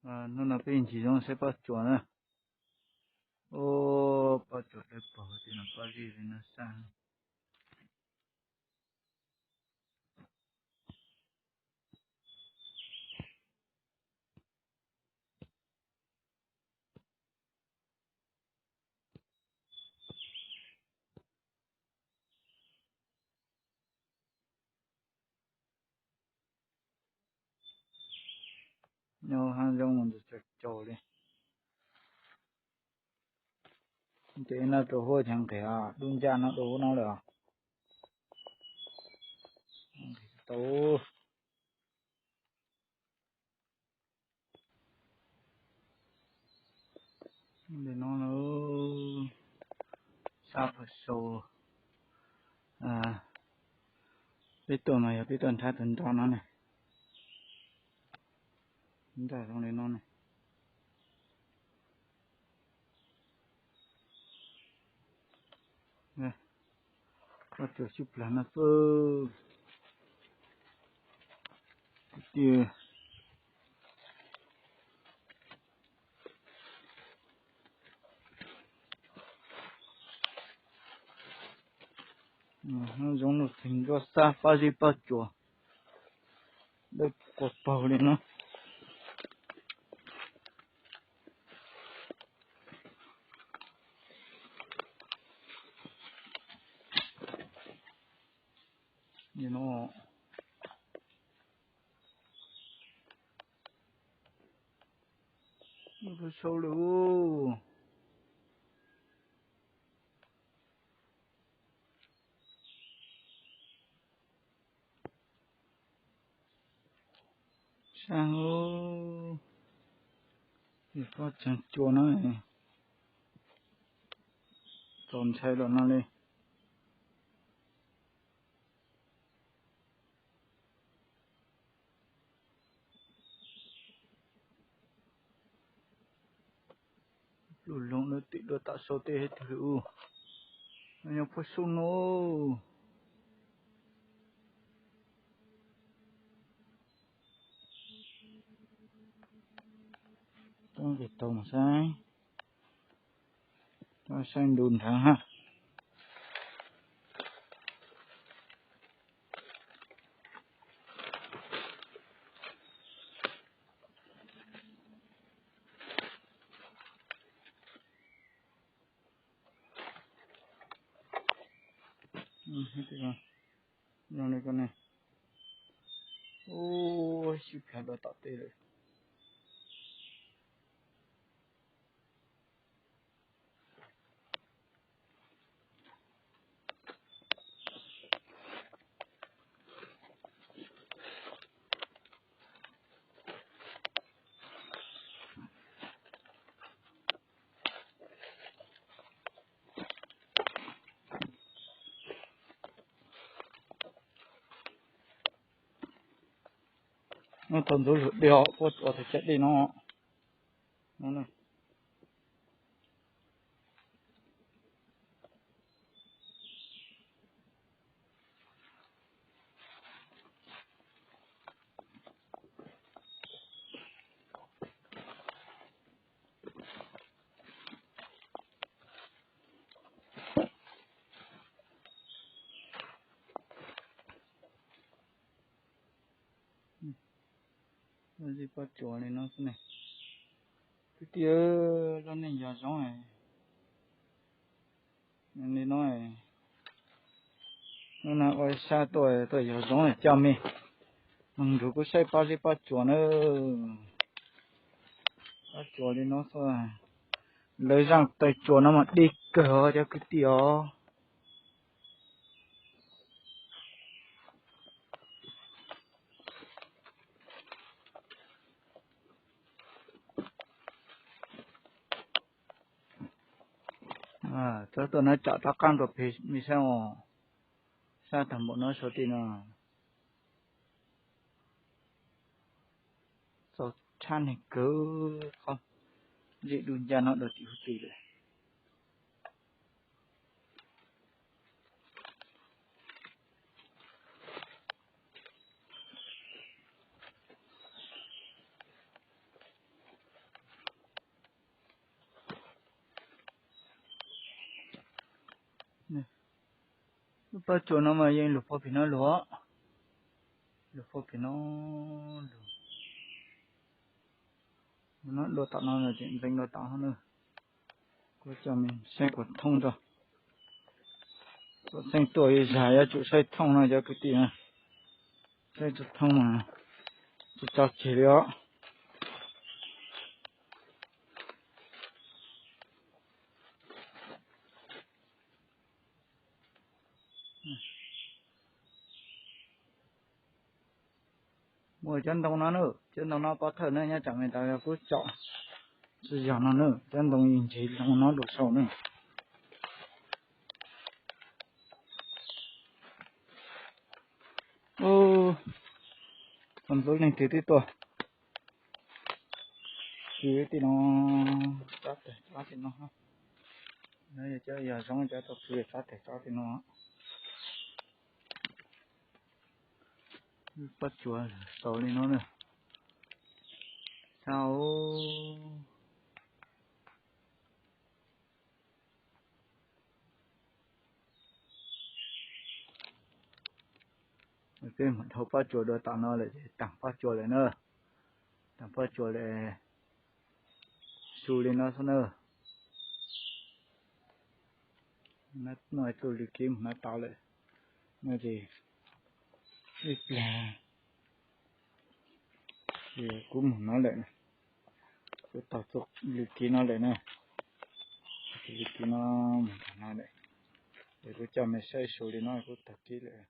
Hnub no peb ncig zoo saib pob tsuas na. Ua, pob tsuas dawb paug tias no, pob zeb li no sab. Nyob hab zoo ntxim tsaus tsaus li. Ces no rau huab cheem nqis, dub ncaj no rau huab no lawm os. Tau. Li no na, sab pha sau. Peb tuaj mas yog peb tuaj nrhab tus nroj no ne. Nroj zoo li no ne. Pob tsuas sib plag no xwb. Tiag. Zoo no txheem ntsuab sab pob zeb pob tsuas dawb quas paug li no. Sau lawm. Sab, pob tseem cua no, txaus ntshai los no li. Lub loog lub tim lub tam sau tej hab twg li ub, nyob puag saum no. Tau mas saib, saib ntu nrhawv hab. Zoo li ko ne. Ub, sib plhaw dua tom tej lawm. Muab tau ntxuav lug dej os, puab ua tau caj dej no. Zeb pob tsuas li no xwb ne. Kwv tij, lub neej yog zoo li no. Hnub no ua sab tuaj, tuaj yog zoo coj mej moog nrug kuv saib pob zeb pob tsuas na. Pob tsuas li no xwb. Lawv zaaj taw tsuas no mas deb kawg os cov kwv tij os. Txhob tuaj no, tsom rov qaab rua peg mej saib os. Sab taag npaum no sau tej no. Txaus tshab neeg kawg, qhov zeb dub ncaj no dua tim huv tw lawm. Pab tsuas no mas yeej lug puag pem no lug, lug puag pem no lug. No dua tom no ces ntxeev dua tom no na. Kuv coj mej saib kuas thoob rau. Kuv txheej tuaj ib zag yuav tsum saib thoob no cov kwv tij na. Saib tsis thoob mas tsis tso tseg li os. Muaj cov ntoo no na, cov ntoo no pov thawj na, nyob tsam me ntawd yog kuv tsom tsis yog no na, cov ntoo ntsev zoo no dua saud na. Ub, txhua ntxov leej twg twb tuaj kwv tim no, tsob teg tsob tim no. No yog cov yog zoo cov tuaj kwv tsob teg tsob tim no. Pab tsuas xaus li no na. Xaus. Peb mus dhau pab tsuas dua tom no lawm ces taag pab tsuas lawm na. Taag pab tsuas lawm, su li no xwb na. Muaj ib tug lws kiv mus no tau lawm. No ces ib plag ces kuv mus no lawm na. Kuv taug txoj lws kiv no lawm na. Lws kiv no mus nram no lawm. Es kuv coj mej saib su li no kuv taug kiv lawm.